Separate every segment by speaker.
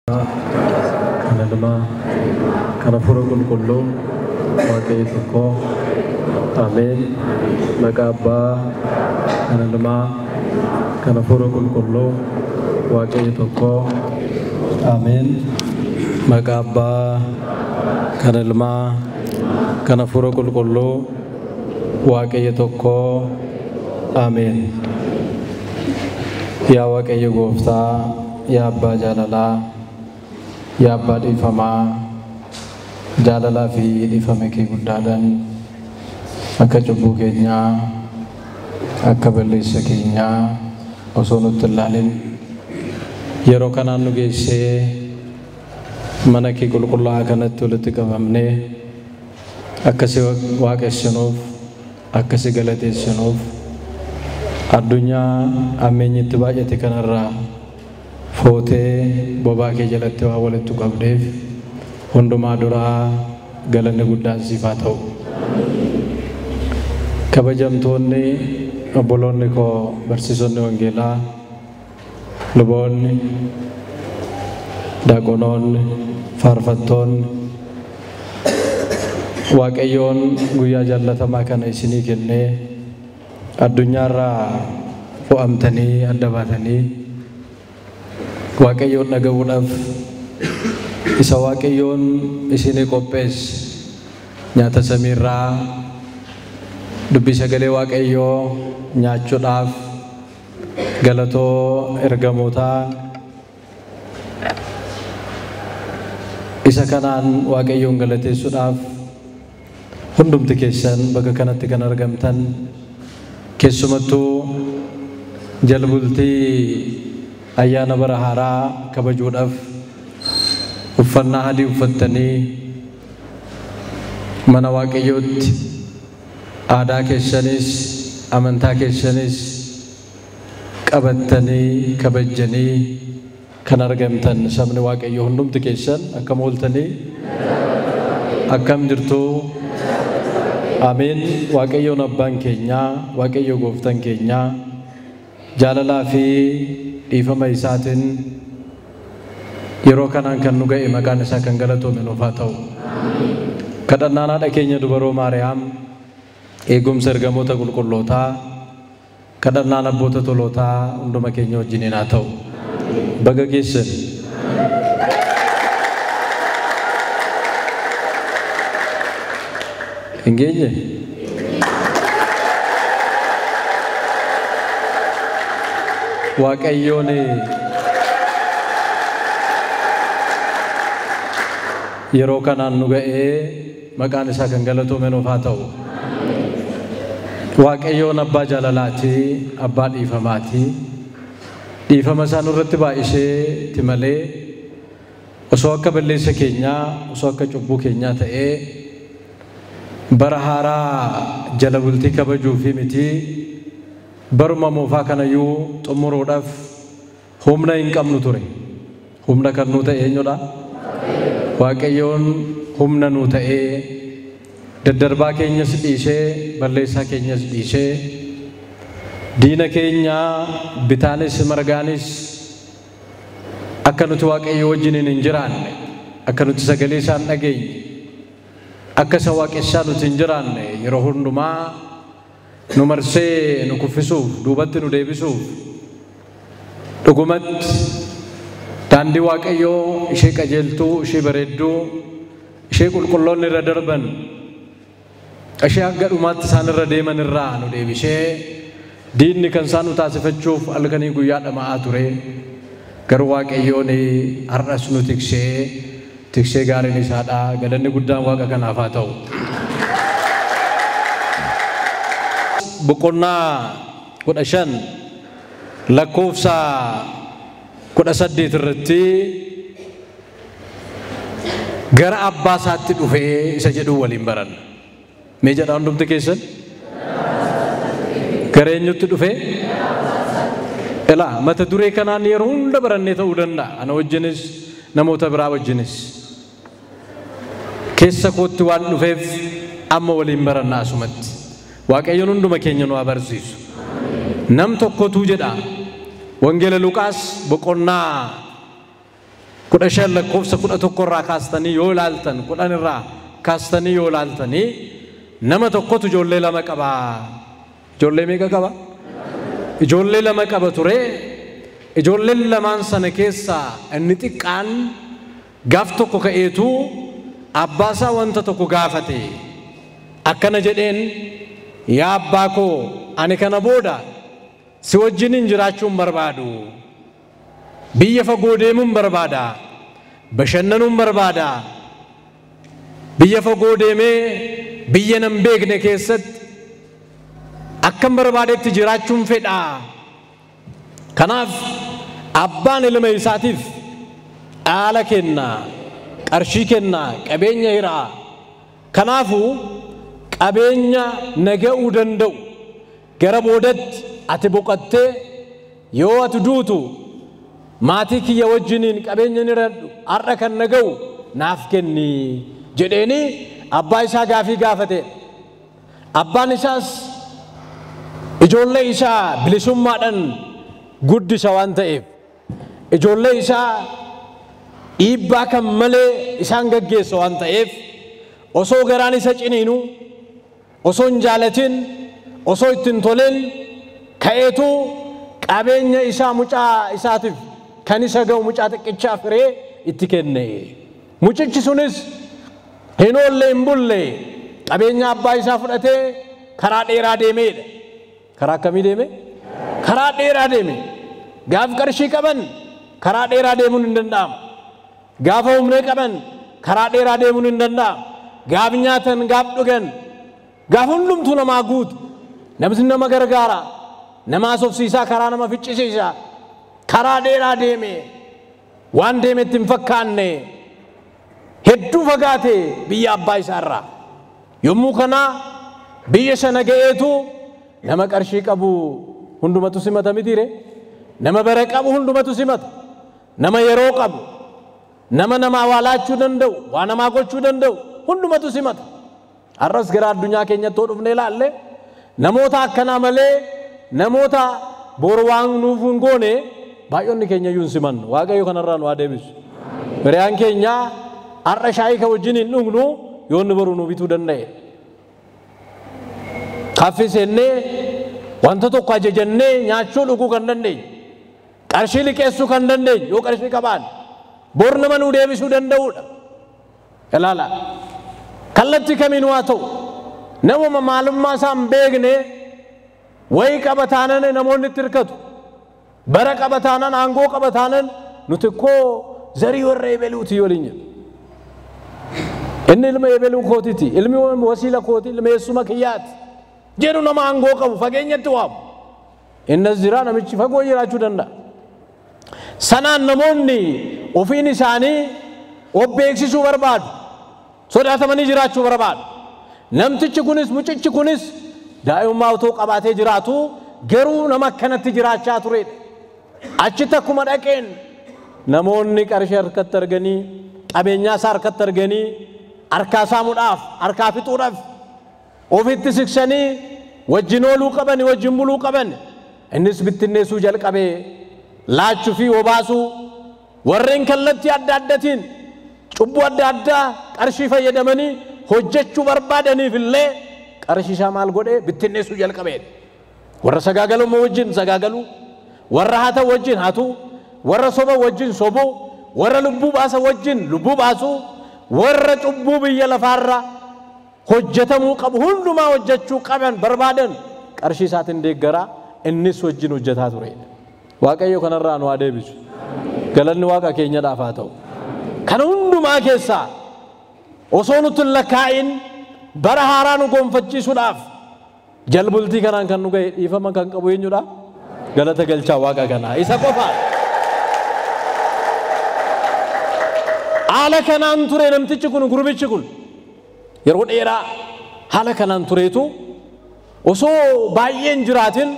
Speaker 1: Kan ilmaa, kan hafuura qulqulluu, Waaqayyo tokko. Ameen. Maqaa Abbaa, kan ilmaa, kan hafuura qulqulluu, Waaqayyo tokko. Ameen. Maqaa Abbaa, kan ilmaa, kan hafuura qulqulluu, Waaqayyo tokko. Ameen. Yaa Waaqayyo Gooftaa, yaa Abbaa jaalalaa, yaa Abbaa dhiifamaa, jaalalaa fi dhiifama kee guddaadhaan akka cubbuu keenyaa, akka balleessa keenyaa osoo nutti hin ilaalin yeroo kanaan nu geessee mana kee qulqullaa'aa kanatti walitti qabamnee akka si waaqessinuuf, akka si galateessinuuf, addunyaa ammeenyitti baay'ate kanarraa footee bobaa kee jalatti waa walitti qabdeef hundumaa duraa galanni guddaan siif haa ta'u. Kabajamtoonni obboloonni koo, barsiisonni wangeelaa, luboonni, daaqonoonni, faarfattoonni, Waaqayyoon guyyaa jaallatamaa kana isinii kennee addunyaarraa fo'amtanii adda baatanii Waaqayyoon dhaga'uudhaaf isa Waaqayyoon isinii qopheesse nyaata samiirraa dubbii sagalee Waaqayyoo nyaachuudhaaf galatoo ergamootaa isa kanaan Waaqayyoon galateessuudhaaf hundumti keessan bakka kanatti kan argamtan, keessumattuu jalbultii ayyaana bara haaraa kabajuudhaaf uffannaa adii uffattanii mana Waaqayyootti aadaa keessanis amantaa keessanis qabattanii kabajjanii kan argamtan sabni Waaqayyoo hundumti keessan akkam ooltanii, akkam jirtu? Ameen. Waaqayyoon Abbaan keenyaa, Waaqayyo Gooftaan keenyaa jaalalaa fi dhiifama isaatiin yeroo kanaan kan nu ga'e maqaan isaa kan galatoome nuuf haa ta'u. Kadhannaan haadha keenya dubaroo Maariyaam, eegumsa ergamoota qulqullootaa, kadhannaan abboota tolootaa hunduma keenya wajjiniin haa ta'u. Baga geessan. Hin geenye? Waaqayyoon yeroo kanaan nu ga'ee maqaan isaa kan galatoome nuuf haa ta'u. Waaqayyoon abbaa jaalalaati, abbaa dhiifamaati. Dhiifama isaa nurratti baay'iseeti malee osoo akka balleessa keenyaa, osoo akka cubbuu keenyaa ta'ee bara haaraa jala bultii kabajuu fi miti baruma moofaa kanayyuu xumuruudhaaf humna hin qabnu ture. Humna kan nuu ta'e eenyudha? Waaqayyoon humna nuu ta'ee daddarbaa keenyas dhiisee, balleessaa keenyas dhiisee, diina keenya bitaanis margaanis akka nuti Waaqayyo wajjiniin hin jiraanne, akka nuti sagalee isaan dhageenye, akka isa waaqessaa nuti hin jiraanne yeroo hundumaa nu marsee nu kuffisuuf, duubatti nu deebisuuf, dhugumatti daandii Waaqayyoo ishee qajeeltuu, ishee bareedduu, ishee qulqulloonni irra darban, ishee hanga dhumaatti isaan irra deeman irraa nu deebisee diinni kan isaan nu taasifachuuf halkanii guyyaa dhama'aa ture. Garuu Waaqayyoon har'as nu tiksee, tiksee gaariin isaadha. Galanni guddaan Waaqa kanaaf haa ta'u. Boqonnaa 15 lakkoofsa 18 irratti gara abbaa isaatti dhufee isa jedhu waliin baranna. Mee jedhaa hundumti keessan? Gara eenyutti dhufee? Ilaa mata duree kanaan yeroo hunda barannee ta'uu danda'a. Ana wajjinis namoota biraa wajjinis. Keessa kootti waan dhufeef amma waliin baranna asumatti. Waaqayyoon hunduma keenya nu haa barsiisu. Nam tokkotu jedha. Wangeela Luqaas boqonnaa 15 lakkoofsa 11 irraa kaastanii yoo ilaaltan 10 irraa kaastanii yoo ilaaltanii nama tokkotu ijoollee lama qaba. Ijoollee meeqa qaba? Ijoollee lama qaba ture. Ijoolleen lamaan sana keessaa inni xiqqaan gaaf tokko ka'eetu abbaasaa wanta tokko gaafate. Akkana jedheen, yaa abbaa koo ani kana booda si wajjiniin jiraachuun barbaadu. Biyya fagoo deemuun barbaada. Bashannanuun barbaada. Biyya fagoo deemee biyya nan beekne keessatti akkam barbaadetti jiraachuun fedha. Kanaaf abbaan ilma isaatiif dhaala kenna, qarshii kenna, qabeenya hiraa. Kanaafuu qabeenya naga'uu danda'u gara boodatti ati boqottee yoo ati duutu maatii kiyya wajjiniin qabeenya ni radhu har'a kan naga'u naaf kenni jedheeni abbaa isaa gaafii gaafate. Abbaan isaas ijoollee isaa bilisummaadhaan guddisa waan ta'eef ijoollee isaa dhiibbaa kan malee isaan gaggeessa waan ta'eef osoo garaan isa ciniinu osoo hin jaalatin osoo ittiin toleen ka'eetu qabeenya isaa mucaa isaatiif kan isa ga'u mucaa xiqqichaa firee itti kenne. Mucichi sunis hin oolle hin bulle qabeenya abbaa isaa fudhatee karaa dheeraa deemeedha. Karaa akkamii deeme? Karaa dheeraa deeme. Gaaf qarshii qaban karaa dheeraa deemuun hin danda'amu. Gaafa humna qaban karaa dheeraa deemuun hin danda'amu. Gaaf nyaatan, gaaf dhugan, gaaf hundumtuu namaa guutu. Namni nama gargaara. Nama haasofsiisaa, karaa nama ficcisiisa. Karaa dheeraa deeme. Waan deemetti hin fakkaanne. Hedduu fagaate biyya abbaa isaarraa. Yommuu kana biyya sana ga'eetu nama qarshii qabu hundumatu simata mitiire. Nama bara qabu hundumatu simata. Nama yeroo qabu, nama namaa waa laachuu danda'u, waa namaa gochuu danda'u hundumatu simata. Har'as gara addunyaa keenyatti dhufnee ilaalle namoota akkanaa malee namoota boru waan nuuf hin goone baay'oonni keenya iyyuu hin simannu. Waaqayyo kanarraa nu haa deebisu. Hiriyaan keenya har'a shaayii kan wajjin hin dhugnu yoo inni boru nu bituu danda'e. Kaaffee seennee wanta tokko ajajannee nyaachuu dhuguu kan dandeenye, qarshii liqeessuu kan dandeenye yoo qarshii qabaan bor nama nuu deebisuu danda'uudha. Ilaala. Kallattii kamiin waa ta'u namuma maalummaa isaa hin beekne wayii qaba taanan namoonni itti hirkatu. Bara qaba taanan, aangoo qaba taanan nuti koo zarii warra ebeluuti waliin jedhu. Inni ilma ebeluu kootiiti, ilmi wasiila kooti, ilma eessuma kiyyaati jedhu nama aangoo qabu fageenyatti waamu. Innas jira namichi fagoo jiraachuu danda'a. Sanaan namoonni ofiin isaanii of beeksisuu barbaadu. Sodaatamanii jiraachuu barbaadu. Namtichi kunis mucichi kunis daa'imummaa otoo qabaatee jiraatu garuu nama akkanatti jiraachaa turedha. Achitti akkuma dhaqeen namoonni qarshii harkatti arganii qabeenyaa isaa harkatti arganii harkaa saamuudhaaf harkaa fixuudhaaf ofitti siqsanii wajjin ooluu qaban wajjin buluu qaban innis bittinneessuu jalqabee laachuu fi obaasuu warreen kallattii adda addaatiin cubbuu adda addaa qarshii fayyadamanii hojjechuu barbaadaniif illee qarshii isaa maal godhee bittinneessuu jalqabee. Warra sagaagalummaa wajjin sagaagaluu, warra hata wajjin hatuu, warra soba wajjin sobuu, warra lubbuu baasa wajjin lubbuu baasuu, warra cubbuu biyya lafaarra hojjetamuu qabu hundumaa hojjechuu qaban barbaadan qarshii isaatiin deeggaraa innis wajjin hojjetaa ture. Waaqayyo kanarraa nu haa deebisu. Galanni Waaqa keenyadhaaf haa ta'u. Kana hundumaa keessaa osoo nutti hin lakkaa'in bara haaraa nu gonfachiisuudhaaf jalbultii kanaan kan nu ga'e dhiifama kan qabu eenyudha? Galata galchaa Waaqa kanaa isa qofaa. Haala kanaan ture namtichi kun gurbichi kun yeroo dheeraa haala kanaan tureetu osoo baay'een jiraatin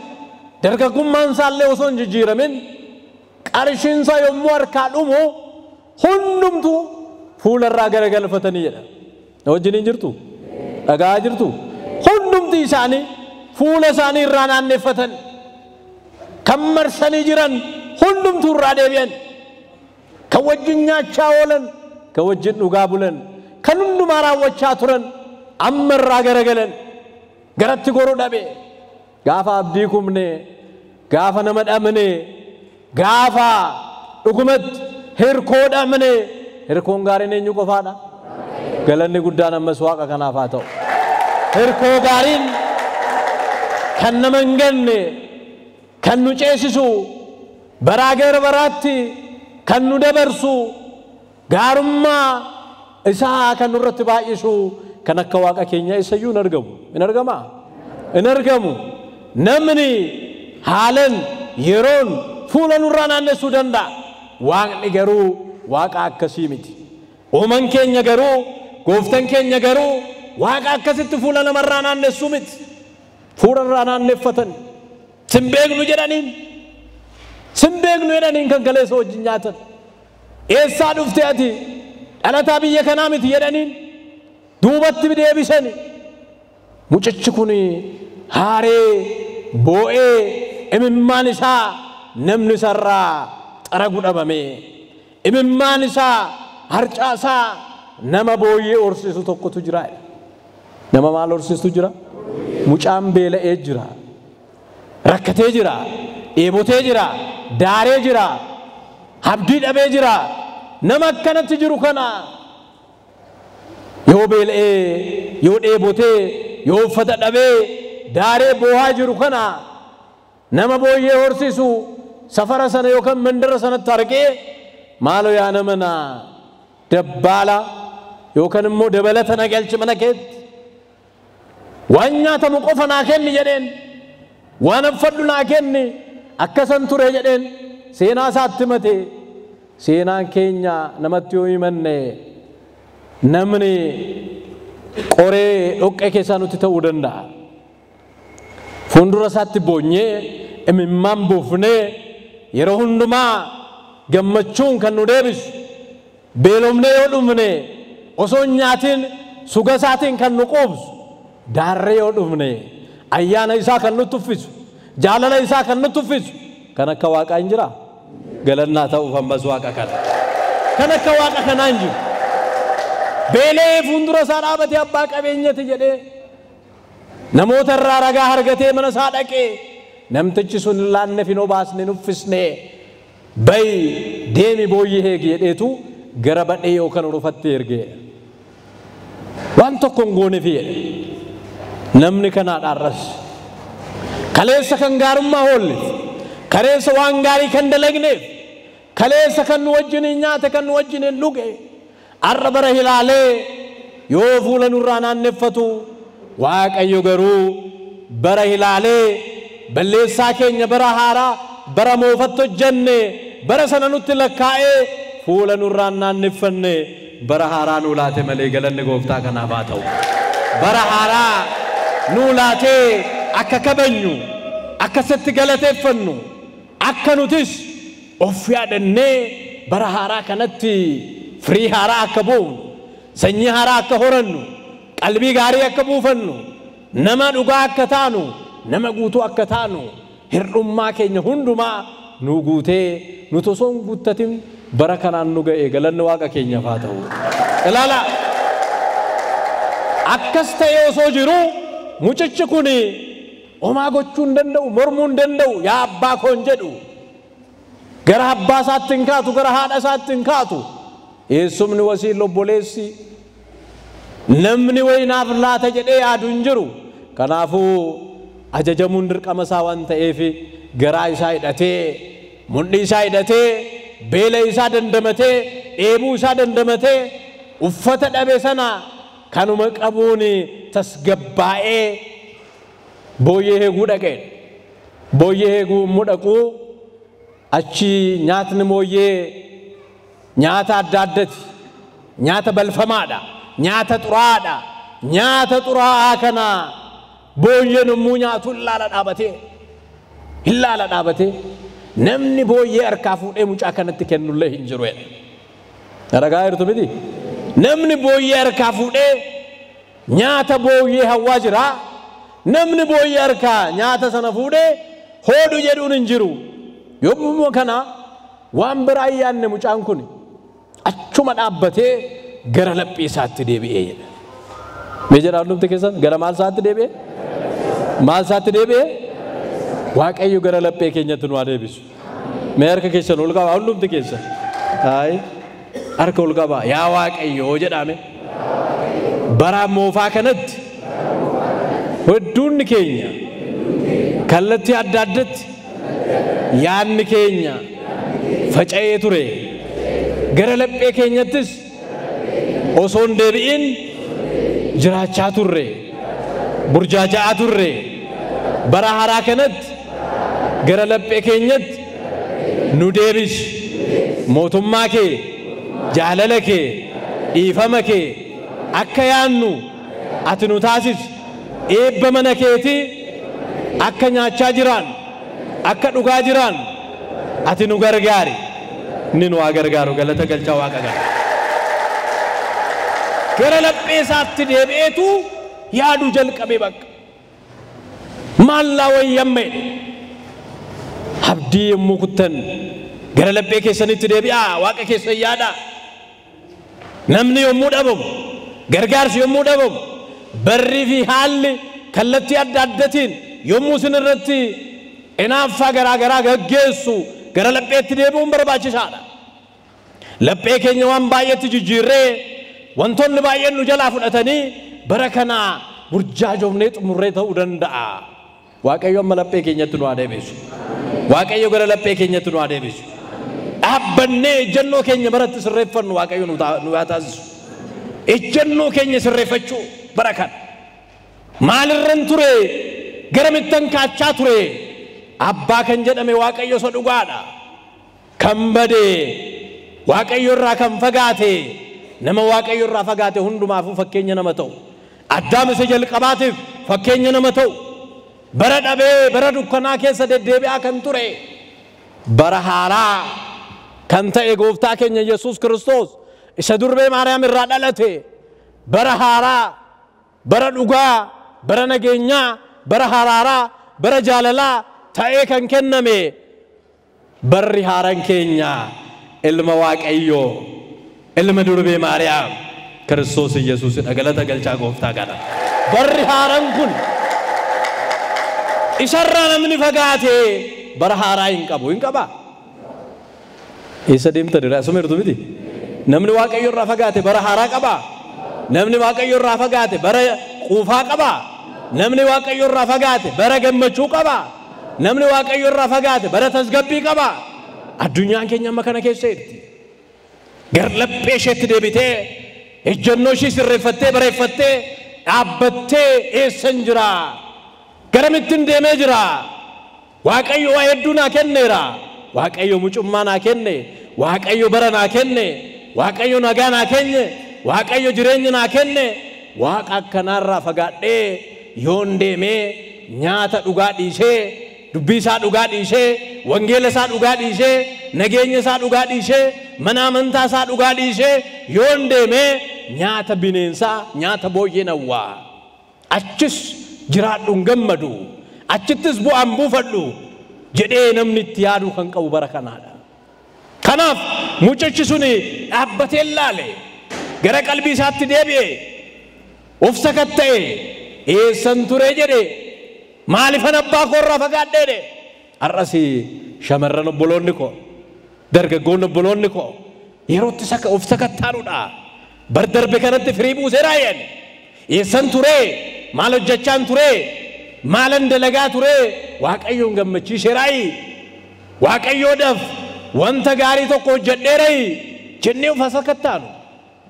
Speaker 1: Dargaggummaan isaallee osoo hin jijjiiramin qarshiin isaa yommuu harkaa dhumu hundumtuu fuula irraa garagalfatanii jedha. Na wajjin hin jirtu? Dhaga'aa jirtu? Hundumti isaanii fuula isaanii irraa naanneffatan. Kan marsanii jiran hundumtuu irraa deebi'an. Kan wajjin nyaachaa oolan, kan wajjin dhugaa bulan, kan hundumaa raawwachaa turan amma irraa garagalan. Garatti goruu dhabe. Gaafa abdii kumne, gaafa nama dhabne, gaafa dhugumatti hirkoo dhabne, hirkoon gaariin eenyu qofaadha? Galanni guddaan ammas Waaqa kanaaf haa ta'u. Hirkoo gaariin kan nama hin ganne, kan nu ceesisu, baraa gara baraatti kan nu dabarsu, gaarummaa isaa kan nurratti baay'isu, kan akka Waaqa keenyaa isayyuu hin argamu. Hin argamaa? Hin argamu. Namni haalan yeroon fuula nurraa naannessuu danda'a. Waaqni garuu Waaqa akkasii miti. Uuman keenya garuu, gooftan keenya garuu Waaqa akkasitti fuula namarraa naannessuu miti. Fuula irraa naanneffatan. Sin beeknu jedhaniin. Sin beeknu jedhaniin kan kaleessa wajjin nyaatan. Eessaa dhufte ati? Dhalataa biyya kanaa miti jedhaniin. Duubatti deebisani. Mucichi kun haaree boo'ee imimmaan isaa namni isarraa xaragu dhabame. Imimmaan isaa harcaasaa nama booyyee horsiisu tokkotu jira. Nama maal horsiistu jira? Mucaan beela'ee jira. Rakkatee jira. Dheebotee jira. Daaree jira. Abdii dhabee jira. Nama akkanatti jiru kana yoo beela'ee, yoo dheebotee, yoo uffata dhabee, daaree boo'aa jiru kana nama booyyee horsiisu safara sana yookaan mandara sanatti argee maaloo yaa nama na dabbaala yookaan immoo dabalata na galchi mana keetti. Waan nyaatamu qofa naa kenni jedheen, waan uffadhu naa kenni, akkasan ture jedheen seenaa isaatti himate. Seenaan keenya namatti yoo himanne namni qoree dhoqqee keessaa nutti ta'uu danda'a. Fuuldura isaatti boonyee imimmaan buufnee yeroo hundumaa gammachuun kan nu deebisu, beelofnee yoo dhufne osoo hin nyaatin suga isaatiin kan nu quubsu, daarree yoo dhufne ayyaana isaa kan nutti uffisu, jaalala isaa kan nutti uffisu, kan akka Waaqaa hin jiraa? Galannaa ta'uuf ammas Waaqa kana. Kan akka Waaqa kanaa hin jiru. Beelee fuuldura isaa dhaabatee abbaa qabeenyati jedhee namoota irraa ragaa argatee mana isaa dhaqee namtichi sun hin laanneef hin obaasne hin uffisne bayi deemi booyyee eegi jedheetu gara badhee yookaan urufatti ergee. Waan tokko hin gooneef jedhe. Namni kanaadha arras. Kaleessa kan gaarummaa oolleef, kaleessa waan gaarii kan dalagneef, kaleessa kan nu wajjin hin nyaate, kan nu wajjin hin dhuge, arra bara ilaalee yoo fuula nurraa naanneffatu, Waaqayyo garuu bara ilaalee balleessaa keenya bara haaraa, bara moofatti hojjenne, bara sana nutti lakkaa'ee fuula nurraa naanneffanne bara haaraa nuu laate malee galanni gooftaa kanaaf haa ta'u. Bara haaraa nuu laatee akka kabajnu, akkasitti galateeffannu, akka nutis of yaadannee bara haaraa kanatti firii haaraa akka buufnu, sanyii haaraa akka horannu, qalbii gaarii akka buufannu, nama dhugaa akka taanu, nama guutuu akka taanu, hir'ummaa keenya hundumaa nu guutee nuti osoo hin guuttatin bara kanaan nu ga'e galanni Waaqa keenyaaf haa ta'u. Ilaala, akkas ta'ee osoo jiru mucichi kun homaa gochuu hin danda'u, mormuu hin danda'u, yaa abbaa koo hin jedhu. Gara abbaa isaatti hin kaatu, gara haadha isaatti hin kaatu. Eessumni wasiin obboleessi namni wayinaaf laata jedhee yaadu hin jiru. Kanaafuu ajajamuun dirqama isaa waan ta'eef garaa isaa hidhatee, mudhii isaa hidhatee, beela isaa dandamatee, dheebuu isaa dandamatee, uffata dhabe sana kanuma qabuun tasgabbaa'ee booyyee eeguu dhaqee. Booyyee eeguu immoo dhaquu achi nyaatni mooyyee nyaata adda addati. Nyaata balfamaadha. Nyaata xuraa'aadha. Nyaata xuraa'aa kana booyyeen immoo nyaatu ilaala dhaabatee. Ilaala dhaabatee namni booyyee harkaa fuudhee mucaa kanatti kennullee hin jiru jedhe. Ragaa jirtu miti? Namni booyyee harkaa fuudhee nyaata booyyee hawwaa jira. Namni booyyee harkaa nyaata sana fuudhee hoodhu jedhuun hin jiru. Yommuu kana waan biraa hin yaadne mucaan kun achuma dhaabbatee gara laphee isaatti deebi'ee jedha. Mee jedhaa hundumti keessan gara maal isaatti deebi'ee? Maal isaatti deebi'ee? Waaqayyo gara laphee keenyatti nu haa deebisu. Mee harka keessan ol qabaa hundumti keessan. Hayi harka ol qabaa yaa Waaqayyo jedhame. Bara moofaa kanatti hedduun keenya kallattii adda addatti yaadni keenya faca'ee ture. Gara laphee keenyattis osoo hin deebi'in jiraachaa turre, burjaaja'aa turre. Bara haaraa kanatti gara laphee keenyatti nu deebisi. Mootummaa kee, jaalala kee, dhiifama kee akka yaannu ati nu taasisi. Eebba mana keetii akka nyaachaa jiraan, akka dhugaa jiraan ati nu gargaari. Inni nu haa gargaaru. Galata galchaa Waaqa gara. Gara laphee isaatti deebi'eetu yaaduu jalqabe bakka. Maallaa wayyamme abdii yommuu kuttan gara laphee keessanitti deebi'aa, Waaqa keessan yaadaa. Namni yommuu dhabamu, gargaarsi yommuu dhabamu, barrii fi haalli kallattii adda addatiin yommuu isin irratti inaaffaa garaa garaa gaggeessu gara lapheetti deebi'uun barbaachisaadha. Laphee keenya waan baay'eetti jijjiirree wantoonni baay'een nu jalaa fudhatanii bara kana burjaajofnee xumurree ta'uu danda'a. Waaqayyo amma laphee keenyatti nu haa deebisu. Waaqayyo gara laphee keenyatti nu haa deebisu. Dhaabbannee ejjennoo keenya baratti sirreeffannu Waaqayyo nu haa taasisu. Ejjennoo keenya sirreeffachuu bara kana. Maalirran ture? Garamittan kaachaa ture? Abbaa kan jedhame Waaqayyo isa dhugaadha. Kan bade Waaqayyo irraa kan fagaate, nama Waaqayyo irraa fagaate hundumaafuu fakkeenya nama ta'u. Addaam isa jalqabaatiif fakkeenya nama ta'u. Bara dhabee bara dukkanaa keessa deddeebi'aa kan ture. Bara haaraa kan ta'e gooftaa keenya Yesuus Kiristoos isa durbee Maariyaam irraa dhalate. Bara haaraa, bara dhugaa, bara nageenyaa, bara haraaraa, bara jaalalaa ta'ee kan kenname. Barri haaraan keenya ilma Waaqayyoo, ilma durbee Maariyaam Kiristoos Yesuusidha. Galata galchaa gooftaa kana. Barri haaraan kun isarraa namni fagaate bara haaraa hin qabu. Hin qabaa? Eessa deemta dira? Asuma jirtu miti? Namni Waaqayyo irraa fagaate bara haaraa qabaa? Namni Waaqayyo irraa fagaate bara quufaa qabaa? Namni Waaqayyo irraa fagaate bara gammachuu qabaa? Namni Waaqayyo irraa fagaate bara tasgabbii qabaa? Addunyaan keenya amma kana keessa jirti. Gara laphee isheetti deebitee ejjennoo ishee sirreeffattee bareeffattee dhaabbattee eessan jira? Garamittiin deemee jira? Waaqayyo waa hedduu naa kenneera. Waaqayyo mucummaa naa kenne. Waaqayyo bara naa kenne. Waaqayyo nagaa naa kenne. Waaqayyo jireenya naa kenne. Waaqa akkanaarraa fagaadhee yoon deemee nyaata dhugaa dhiisee, dubbii isaa dhugaa dhiisee, wangeela isaa dhugaa dhiisee, nageenya isaa dhugaa dhiisee, mana amantaa isaa dhugaa dhiisee yoon deemee nyaata bineensaa, nyaata booyyee nawwaa. Achis jiraadhu hin gammadu, achittis bu'aan buufadhu jedhee namni itti yaaduu kan qabu bara kanaadha. Kanaaf mucichi suni dhaabbatee ilaale, gara qalbii isaatti deebi'e, of sakatta'e, eessan ture jedhe, maalifan abbaa koo irraa fagaadhee jedhe. Har'as shamarran obboloonni koo, dargaggoonni obboloonni koo yerootti of sakattaanudha. Bar darbe kanatti firii buuseeraa jedhe. Eessan ture? Maal hojjechaan ture? Maalan dalagaa ture? Waaqayyoon gammachiiseeraayi? Waaqayyoodhaaf wanta gaarii tokko hojjedheerayi jennee of sakattaanu.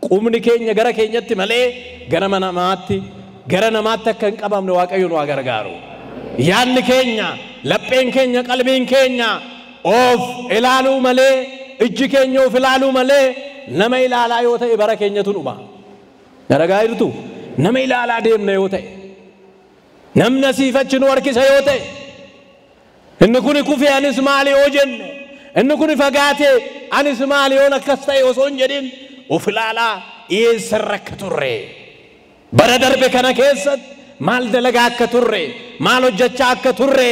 Speaker 1: Qubni keenya gara keenyatti malee gara namaatti, gara namaatti akka hin qabamne Waaqayyo nu haa gargaaru. Yaadni keenya, lapheen keenya, qalbiin keenya of ilaaluu malee, ijji keenya of ilaaluu malee nama ilaalaa yoo ta'e bara keenyatu dhuma. Dalagaa jirtu nama ilaalaa deemna yoo ta'e, namni asiif achi nu harkisa yoo ta'e, Inni kun kufee anis maali yoo jenne, inni kun fagaate anis maali yoon akkas ta'e osoo hin jedhin of ilaalaa eessarra akka turre. Bara darbe kana keessatti maal dalagaa akka turre, maal hojjechaa akka turre.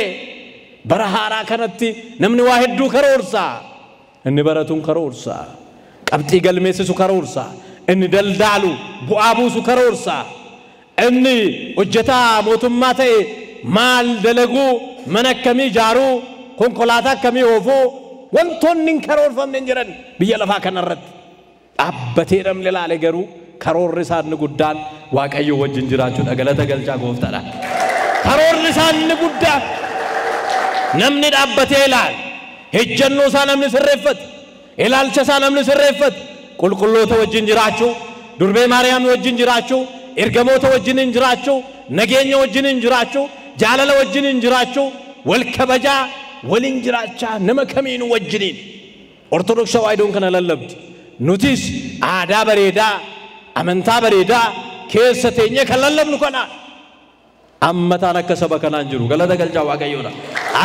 Speaker 1: Bara haaraa kanatti namni waa hedduu karoorsa. Inni baratuun karoorsa. Qabxii galmeessisu karoorsa. Inni daldaalu bu'aa buusu karoorsa. Inni hojjetaa mootummaa ta'e maal dalaguu, mana akkamii ijaaruu, konkolaataa akkamii oofuu, wantoonni hin karoorfamne hin jiran biyya lafaa kanarratti. Dhaabbatee namni ilaale garuu karoorri isaa inni guddaan Waaqayyo wajjin jiraachuudha. Galata galchaa gooftaadha. Karoorri isaa inni guddaan namni dhaabbatee ilaale, ejjennoo isaa namni sirreeffate, ilaalcha isaa namni sirreeffate, qulqulloota wajjin jiraachuu, durbee Maariyaam wajjin jiraachuu, ergamoota wajjin hin jiraachuu, nageenya wajjin hin jiraachuu, jaalala wajjin hin jiraachuu, wal kabajaa waliin jiraachaa nama kamiinuu wajjiniin. Ortodoksii Tawaahidoon kana lallabdi. Nutis aadaa bareedaa, amantaa bareedaa keessa teenyee kan lallabnu kana. Ammataan akka saba kanaan jiru. Galata galchaa Waaqayyoodha.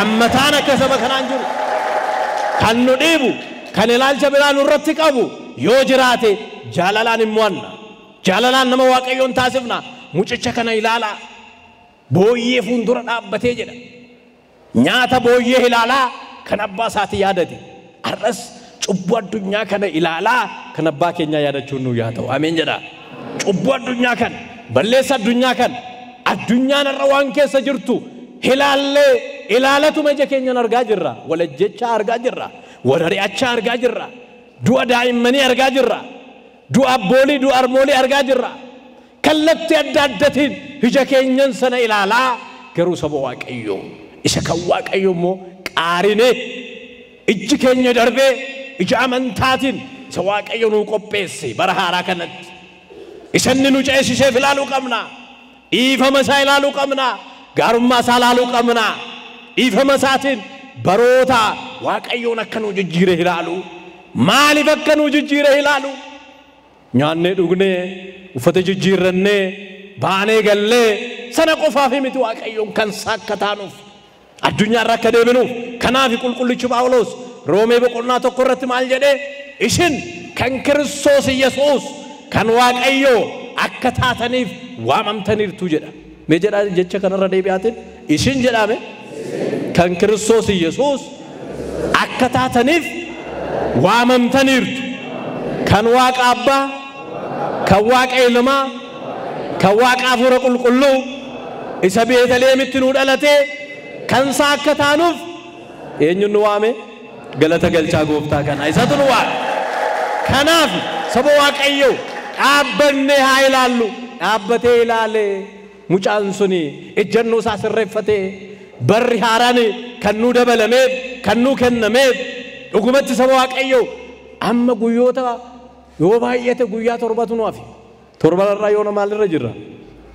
Speaker 1: Ammataan akka saba kanaan jiru. Kan nu dhiibu, kan ilaalcha biraa nurratti qabu yoo jiraate jaalalaan hin mo'anna. Jaalalaan nama Waaqayyoon taasifna. Mucicha kana ilaalaa. Booyyee fuuldura dhaabbatee jedha. Nyaata booyyee ilaalaa kan abbaa isaatii yaadate. Har'as cubbuu addunyaa kana ilaalaa kan abbaa keenyaa yaadachuun nu yaa ta'u. Ameen jedha. Cubbuu addunyaa kana, balleessa addunyaa kana, addunyaan irra waan keessa jirtu ilaallee ilaalatuma ija keenyaan argaa jirra. Walajjechaa argaa jirra. Walari'achaa argaa jirra. Du'a daa'immanii argaa jirra. Du'a abboolii, du'a harmoolii argaa jirra. Kallattii adda addatiin ija keenyan sana ilaalaa garuu saba Waaqayyoo. Isa kan Waaqayyoo immoo qaarinee ijji keenya darbee ija amantaatiin isa Waaqayyo nuu qopheesse bara haaraa kanatti. Isa inni nu ceesiseef ilaaluu qabna. Dhiifama isaa ilaaluu qabna. Gaarummaa isaa ilaaluu qabna. Dhiifama isaatiin baroota Waaqayyoon akka nuu jijjiire ilaalu. Maaliif akka nuu jijjiire ilaalu? Nyaannee dhugnee, uffata jijjiirrannee, baanee gallee sana qofaaf miti Waaqayyoon kan isaa akka taanuuf. Addunyaarra akka deebinuuf. Kanaaf qulqullichi Phaawulos Roomee boqonnaa 1 irratti maal jedhee? Isin kan Kiristoos Yesuus kan Waaqayyoo akka taataniif waamamtaniirtu jedha. Mee jedhaa jecha kanarra deebi'aatiin isin jedhame kan Kiristoos Yesuus akka taataniif waamamtaniirtu. Kan Waaqa Abbaa, kan Waaqa Ilmaa, kan Waaqa Hafuura Qulqulluu isa Beetaliheemitti nuu dhalatee kan isaa akka taanuuf eenyuun nu waame? Galata galchaa gooftaa kana isatu nu waame. Kanaaf saba Waaqayyoo dhaabbannee haa ilaallu. Dhaabbatee ilaalee mucaan suni ejjennoo isaa sirreeffatee barri haaraan kan nuu dabalameef, kan nuu kennameef dhugumatti saba Waaqayyoo amma guyyoota yoo baay'ate guyyaa 7tu nu hafe. Torbanarraa yoona maalirra jirra?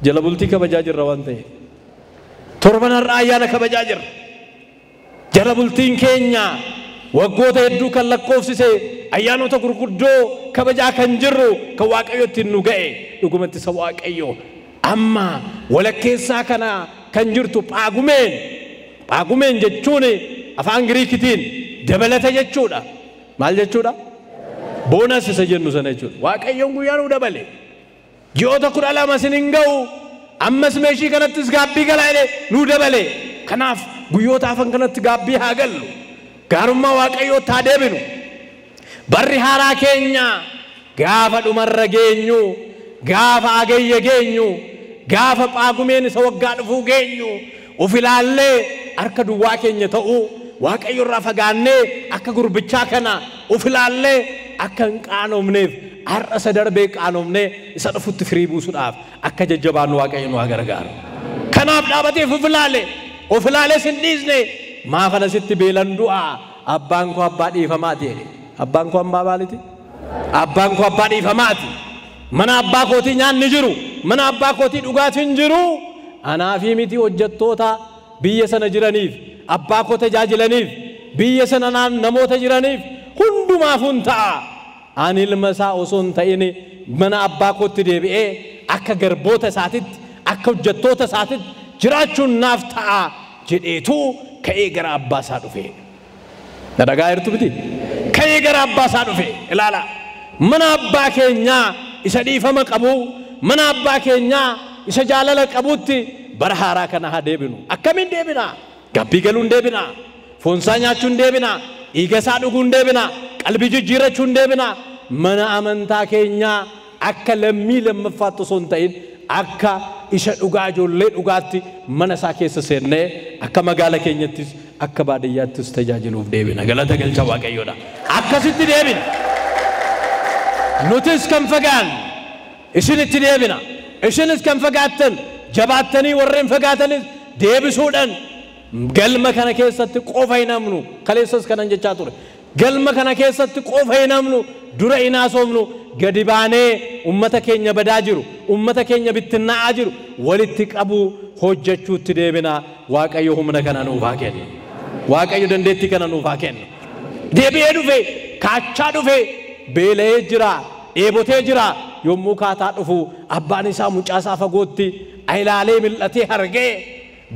Speaker 1: Jala bultii kabajaa jirra waan ta'eef. Torbanarraa ayyaana kabajaa jirra. Jala bultiin keenya waggoota hedduu kan lakkoofsise ayyaanota gurguddoo kabajaa kan jirru kan Waaqayyo ittiin nu ga'e dhugumatti saba Waaqayyoo amma walakkeessaa kana kan jirtu Phaagumeen. Phaagumeen jechuun afaan Giriikitiin dabalata jechuudha. Maal jechuudha? Boonas isa jennu sana jechuudha. Waaqayyoon guyyaa nuu dabale. Ji'oota 12 isin hin ga'u. Ammas meeshii kanattis gaabbii galaa jedhee nuu dabale. Kanaaf guyyoota hafan kanatti gaabbii haa gallu. Gaarummaa Waaqayyootti haa deebinu. Barri haaraa keenya gaafa dhumarra geenyu, gaafa agayya geenyu, gaafa Phaagumeen isa waggaa dhufuu geenyu, of ilaallee harka duwwaa keenya ta'uu Waaqayyo irraa fagaannee akka gurbichaa kana of ilaallee akka hin qaanofneef har'a isa darbee qaanofnee isa dhufutti firii buusuudhaaf akka jajjabaannu Waaqayyo nu haa gargaaru. Kanaaf dhaabateef of ilaale, of ilaalees hin dhiisne. Maaf ana sitti beelan du'a? Abbaan koo abbaa dhiifamaati jedhe. Abbaan koo abbaa maaliiti? Abbaan koo abbaa dhiifamaati. Mana abbaa kootii nyaanni jiru, mana abbaa kootii dhugaatiin jiru. Anaa fi miti hojjettoota biyya sana jiraniif, abbaa koo tajaajilaniif, biyya sana namoota jiraniif hundumaaf hin ta'a. Ani ilma isaa osoo hin ta'in mana abbaa kootti deebi'ee akka garboota isaatitti, akka hojjettoota isaatitti jiraachuun naaf ta'a jedheetu ka'ee gara abbaa isaa dhufe. Na dhagaa jirtu miti? Ka'ee gara abbaa isaa dhufe. Ilaala. Mana abbaa keenyaa isa dhiifama qabu, mana abbaa keenyaa isa jaalala qabutti bara haaraa kana haa deebinu. Akkamiin deebinaa? Gabbii galuun deebinaa? Foonsaa nyaachuun deebinaa? Dhiiga isaa dhuguun deebinaa? Qalbii jijjiirrachuun deebinaa? Mana amantaa keenyaa akka lammii lammaffaatti osoo hin ta'in akka isa dhugaa ijoollee dhugaatti mana isaa keessa seennee akka magaala keenyattis akka baadiyyaattis tajaajiluuf deebina. Galata galcha Waaqayyoodha. Akkasitti deebina. Nutis kan fagaanne isinitti deebina. Isinis kan fagaattan jabaattanii warreen fagaatanis deebisuudhaan galma kana keessatti qofa hin hamnu. Kaleessas kanan jechaa ture. Galma kana keessatti qofa hin hamnu, dura hin haasofnu, gadi baanee ummata keenya badaa jiru, ummata keenya bittinnaa'aa jiru walitti qabuu hojjechuutti deebina. Waaqayyo humna kana nuuf haa kennu. Waaqayyo dandeettii kana nuuf haa kennu. Deebi'ee dhufe, kaachaa dhufe, beela'ee jira, dheebotee jira. Yommuu kaataa dhufu abbaan isaa mucaa isaa fagootti ilaalee mil'atee argee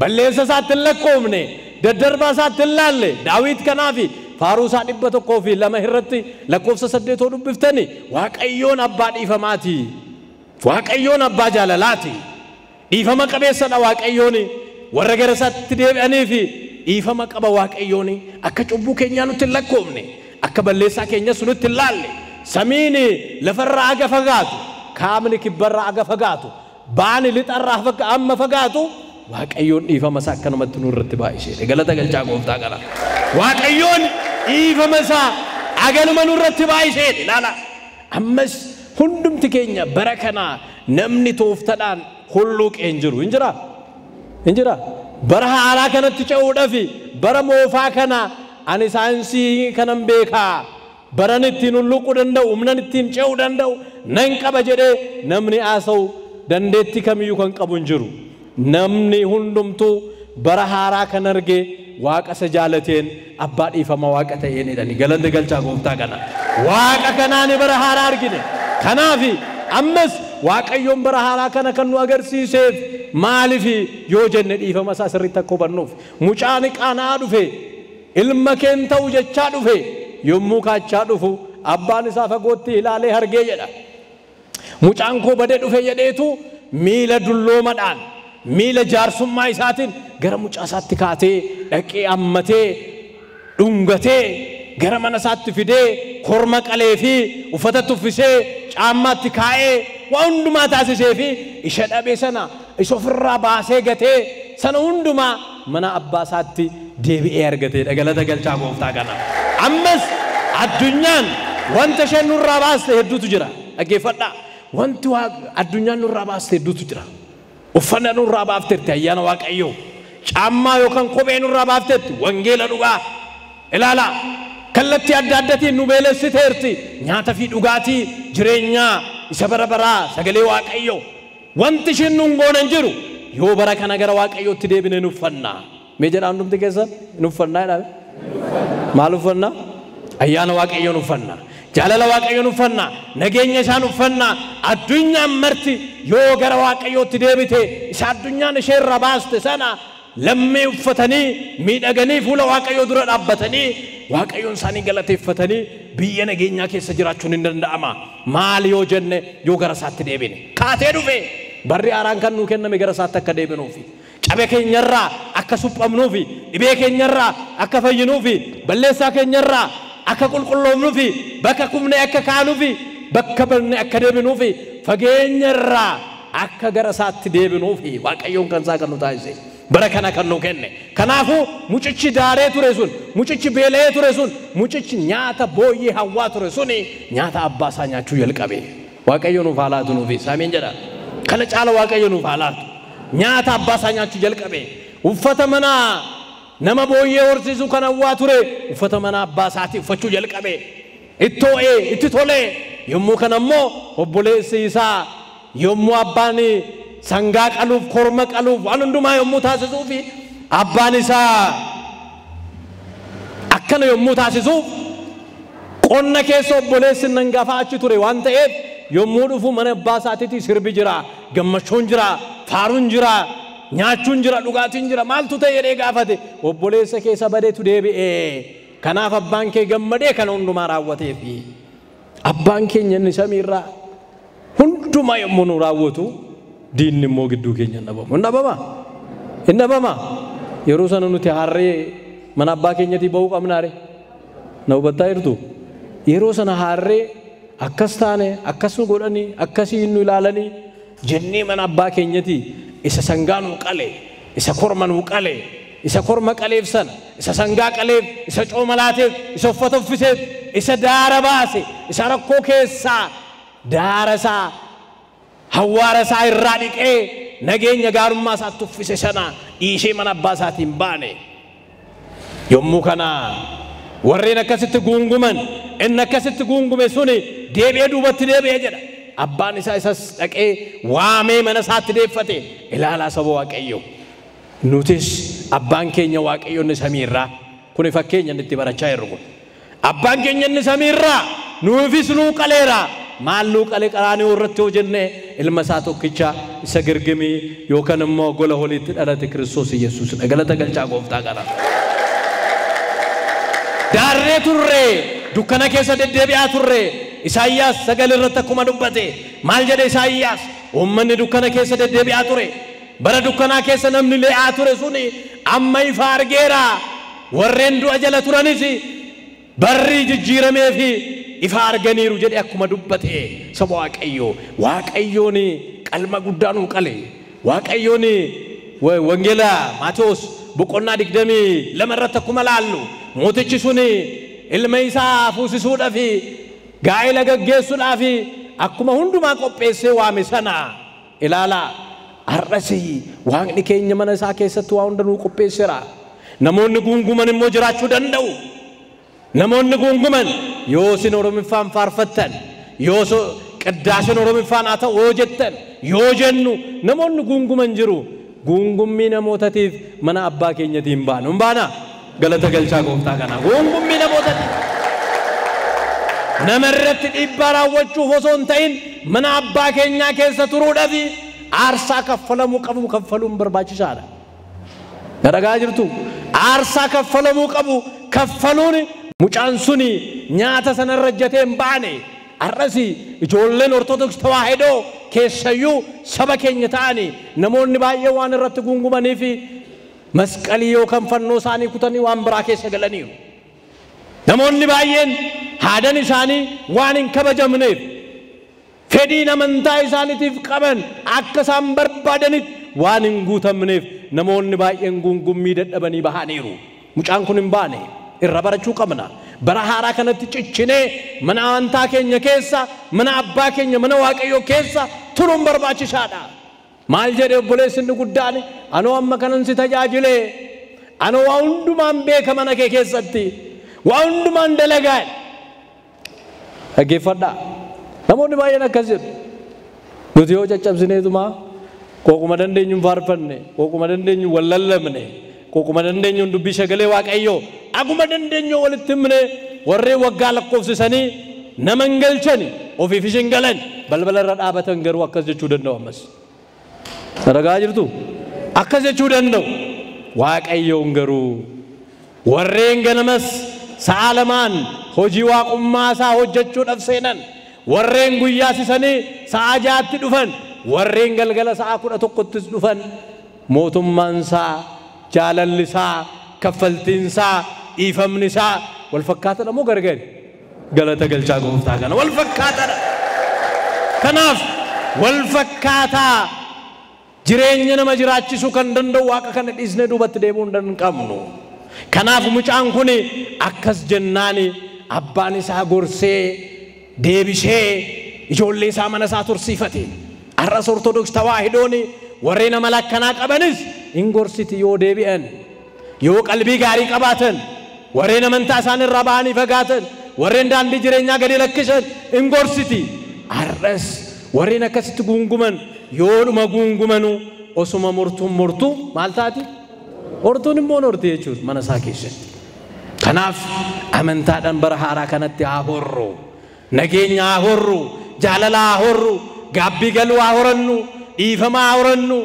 Speaker 1: balleessa isaatti hin lakkoofne, daddarbaa isaatti hin laalle. Daawit kanaafi faaruu isaa 102 irratti lakkoofsa 8 dubbiftani Waaqayyoon abbaa dhiifamaati. Waaqayyoon abbaa jaalalaati. Dhiifama qabeessadha Waaqayyoon. Warra gara isaatti deebi'anii fi dhiifama qaba Waaqayyoon. Akka cubbuu keenyaa nutti hin lakkoofne, akka balleessaa keenyas nutti hin laalle. Samiin lafarraa aga fagaatu, kaamni kibbarraa aga fagaatu, baani lixarraa amma fagaatu, Waaqayyoon dhiifama isaa akkanumatti nurratti baay'iseedha. Galata galchaa gooftaa kana. Waaqayyoon dhiifama isaa aganuma nurratti baay'iseedha. Ilaala. Ammas hundumti keenya bara kana namni tooftadhaan hulluuqee hin jiru. Hin jiraa? Hin jiraa? Bara haaraa kanatti ce'uudhaaf bara moofaa kana ani saayinsii kanan beekaa. Baran ittiin hulluuquu danda'u, humnan ittiin ce'uu danda'u nan qaba jedhee namni haasa'u dandeettii kamiyyuu kan qabu hin jiru. Namni hundumtuu bara haaraa kan arge Waaqa isa jaalateen abbaa dhiifama Waaqa ta'een jedhani. Galanni galchaa gooftaa kana. Waaqa kanaan bara haaraa argine. Kanaaf ammas Waaqayyoon bara haaraa kana kan nu agarsiiseef maaliif yoo jenne dhiifama isaa sirriitti akka hubannuuf. Mucaan qaana'aa dhufe, ilma keen ta'u jechaa dhufe, yommuu kaachaa dhufu abbaan isaa fagootti ilaalee argee jedha. Mucaan koo badee dhufe jedheetu miila dulloomadhaan, miila jaarsummaa isaatiin gara mucaa isaatti kaatee dhaqee ammatee dhungatee gara mana isaatti fidee korma qalee fi uffata tuffisee caammaatti kaa'ee waan hundumaa taasisee fi isha dhabe sana isa ofirraa baasee gatee sana hundumaa mana abbaa isaatti deebi'ee argateedha. Galata galchaa gooftaa kana. Ammas addunyaan wanta isheen nurraa baaste hedduutu jira. Dhaggeeffadhaa. Wanti addunyaan nurraa baaste hedduutu jira. Uffanna nurraa baafteerti ayyaana Waaqayyoo. Caammaa yookaan kophee nurraa baafteerti wangeela dhugaa. Ilaala. Kallattii adda addaatiin nu beelessiteerti. Nyaata fi dhugaatii jireenyaa isa bara baraa sagalee Waaqayyoo. Wanti isheen nuun goonan jiru yoo bara kana gara Waaqayyootti deebine nu uffannaa. Mee jedhaa hundumti keessan nu uffannaa jedhame? Maal uffannaa? Ayyaana Waaqayyoo nu uffannaa. Jaalala Waaqayyoo nu uffannaa. Nageenya isaa nu uffannaa. Addunyaan marti yoo gara Waaqayyootti deebite isa addunyaan isheerra baaste sana lammii uffatanii miidhaganii fuula Waaqayyoo dura dhaabbatanii Waaqayyoon isaanii galateeffatanii biyya nageenyaa keessa jiraachuun hin danda'ama. Maal yoo jenne yoo gara isaatti deebine. Kaatee dhufe barri haaraan kan nuu kenname gara isaatti akka deebinuufi. Cabe keenyarraa akka suphamnuufi, dhibee keenyarraa akka fayyinuufi, balleessaa keenyarraa akka qulqulloofnuufi, bakka kufne akka kaanuufi, bakka badne akka deebinuufi, fageenyarraa akka gara isaatti deebinuufi Waaqayyoon kan isaa kan nu taasise. Bara kana kan nu kenne. Kanaafuu mucichi daaree ture sun, mucichi beela'ee ture sun, mucichi nyaata booyyee hawwaa ture suni nyaata abbaa isaa nyaachuu jalqabe. Waaqayyo nuuf haa laatu nuufi. Saamiin jedha. Kana caala Waaqayyo nuuf haa laatu. Nyaata abbaa isaa nyaachuu jalqabe. Uffata manaa nama booyyee horsiisu kan hawwaa ture uffata mana abbaa isaatii uffachuu jalqabe. Ittoo'ee itti tolee. Yommuu kana immoo obboleessi isaa yommuu abbaan sangaa qaluuf korma qaluuf waan hundumaa yommuu taasisuufi abbaan isaa akkana yommuu taasisuuf qonna keessa obboleessi nangafa achi ture waan ta'eef yommuu dhufu mana abbaa isaatiitti sirbi jira, gammachuun jira, faaruun jira, Nyaachuun jira, dhugaatiin jira, maaltu ta'e jedhee gaafate. Obboleessa keessa badeetu deebi'ee. Kanaaf abbaan kee gammadee kana hundumaa raawwateefi. Abbaan keenya inni samiirraa hundumaa yommuu nu raawwatu diinni immoo gidduu keenya hin dhabamu. Hin dhabamaa? Hin dhabamaa? Yeroo sana nuti harree mana abbaa keenyatii ba'uu qabnaare. Na hubattaa jirtu? Yeroo sana harree akkas taane, akkas nu godhanii, akkasii nu ilaalanii jennee mana abbaa keenyatii isa sangaa nuu qale, isa korma nuu qale, isa korma qaleef sana, isa sangaa qaleef, isa cooma laateef, isa uffata uffiseef, isa daara baase, isa rakkoo keessaa daara isaa hawwaara isaa irraa dhiqee nageenya gaarummaa isaatti uffise sana dhiishee mana abbaa isaatiin baane. Yommuu kana warreen akkasitti guunguman, inni akkasitti guungume suni deebi'ee duubatti deebi'ee jedha. Abbaan isaa isas dhaqee waamee mana isaatti deeffate. Ilaalaa saba Waaqayyoo. Nutis abbaan keenya Waaqayyo inni samiirraa, kuni fakkeenya inni itti barachaa jirru kun. Abbaan keenya inni samiirraa nuufis nuu qaleera. Maal nuu qale qaraanii irratti hoo jenne ilma isaa tokkicha isa girgimii yookaan immoo gola holiitti dhalate Kiristoos Yesuusidha. Galata galchaa gooftaa kana. Daarree turre, dukkana keessa deddeebi'aa turre. Isaayyaas 9 irratti akkuma dubbate maal jedhe Isaayyaas? Uummanni dukkana keessa deddeebi'aa ture. Bara dukkanaa keessa namni le'aa ture suni amma ifa argeera. Warreen du'a jala turanis barri jijjiiramee fi ifa arganiiru jedhe akkuma dubbate saba Waaqayyoo. Waaqayyoon qalma guddaa nuu qale. Waaqayyoon wangeela Maatewos boqonnaa 22 irratti akkuma laallu mootichi suni ilma isaa fuusisuudhaaf gaa'ela gaggeessuudhaaf akkuma hundumaa qopheessee waame sana ilaalaa. Har'as Waaqni keenya mana isaa keessatti waa hunda nuu qopheesseera. Namoonni guunguman immoo jiraachuu danda'u. Namoonni guunguman yoo isin Oromiffaan faarfattan, yoo qiddaaseen Oromiffaan haa ta'u yoo jettan, yoo jennu namoonni guunguman jiru. Guungummii namootatiif mana abbaa keenyatiin baanu. Hin baanaa? Galata galchaa gooftaa kanaa. Guungummii namootatiif. Nama irratti dhiibbaa raawwachuuf osoo hin ta'in mana abbaa keenyaa keessa turuudhaaf aarsaa kaffalamuu qabu kaffaluun barbaachisaadha. Na dhagaa jirtu? Aarsaa kaffalamuu qabu kaffaluun mucaan suni nyaata sanarra ejjatee hin baane. Har'as ijoolleen Ortodoks Tawaahidoo keessayyuu saba keenya ta'anii namoonni baay'ee waan irratti guungumanii fi masqalii yookaan fannoo isaanii kutanii waan biraa keessa galaniiru. Namoonni baay'een haadan isaanii waan hin kabajamneef fedhiin amantaa isaaniitiif qaban akka isaan barbaadanitti waan hin guutamneef namoonni baay'een guungummii dadhabanii bahaniiru. Mucaan kun hin baane. Irra barachuu qabna. Bara haaraa kanatti ciccinee mana amantaa keenya keessa, mana abbaa keenya, mana Waaqayyoo keessa turuun barbaachisaadha. Maal jedhe obboleessi inni guddaan? Anoo amma kanan si tajaajilee, anoo waa hundumaan beeka mana kee keessatti, waa hundumaan dalagaa. Dhaggeeffadhaa. Namoonni baay'een akkas jedhu. Nuti yoo caccabsineetuma qooquma dandeenyuun faarfanne, qooquma dandeenyuun wal lallabne, qooquma dandeenyuun dubbii sagalee Waaqayyoo akkuma dandeenyu walitti himne warreen waggaa lakkoofsisanii nama hin galchani ofiifis hin galan balbala irra dhaabatan garuu akkas jechuu danda'u ammas. Dhagaa jirtu? Akkas jechuu danda'u. Waaqayyoon garuu warreen ganamas sa'a lamaan hojii waaqummaa isaa hojjechuudhaaf seenan, warreen guyyaa sisanii sa'a 6tti dhufan, warreen galgala sa'a 11ttis dhufan, mootummaan isaa, jaalalli isaa, kaffaltiin isaa, dhiifamni isaa wal fakkaataadha moo gargari? Galata galchaa gooftaa kana wal fakkaataadha. Kanaaf wal fakkaataa jireenya nama jiraachisuu kan danda'u Waaqa kana dhiisnee duubatti deemuu hin qabnu. Kanaaf mucaan kun akkas jennaani abbaan isaa gorsee deebisee ijoollee isaa mana isaa tursiifate. Har'as Ortodoks Tawaahidoon warreen amala akkanaa qabanis hin gorsiti yoo deebi'an, yoo qalbii gaarii qabaatan, warreen amantaa isaan irraa ba'anii fagaatan, warreen daandii jireenyaa gadi lakkisan hin gorsiti. Har'as warreen akkasitti guunguman yoodhuma guungumanu osuma murtuun murtuu maal taati? Hortuun immoo horti jechuudha mana isaa keessatti. Kanaaf amantaadhaan bara haaraa kanatti haa horru, nageenya haa horru, jaalala haa horru, gaabbii galuu haa horannu, dhiifama haa horannu,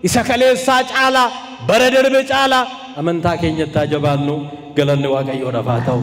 Speaker 1: Isa kaleessaa caalaa, bara darbe caalaa amantaa keenyatti haa jabaannu. Galanni Waaqayyoodhaaf haa ta'u.